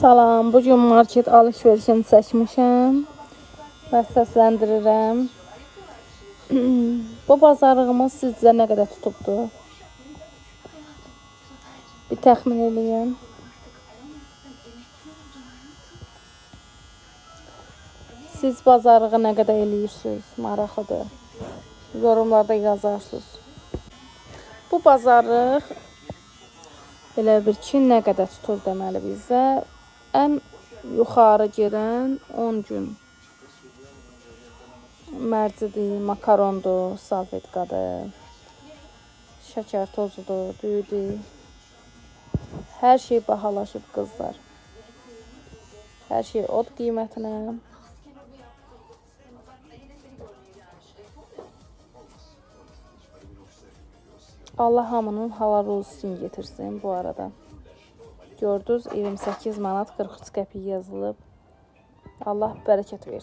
Salam, bugün market alışverişini çəkmişəm və səsləndirirəm. Bu bazarlığımız sizcə nə qədər tutubdu? Bir təxmin eləyin. Siz bazarlığı nə qədər eləyirsiniz? Maraqlıdır. Yorumlarda yazarsınız. Bu bazarlıq elə bir ki, nə qədər tutur deməli bizə? Ən yuxarı gedən 10 gün mərcidir, makarondur, salfetkadır, şəkər tozudur, düyüdür. Hər şey bahalaşıb qızlar. Hər şey od qiymətinə. Allah hamının halal ruzusunu getirsin bu arada. Gördünüz 28 manat 43 qəpik yazılıb. Allah bərəkət versin.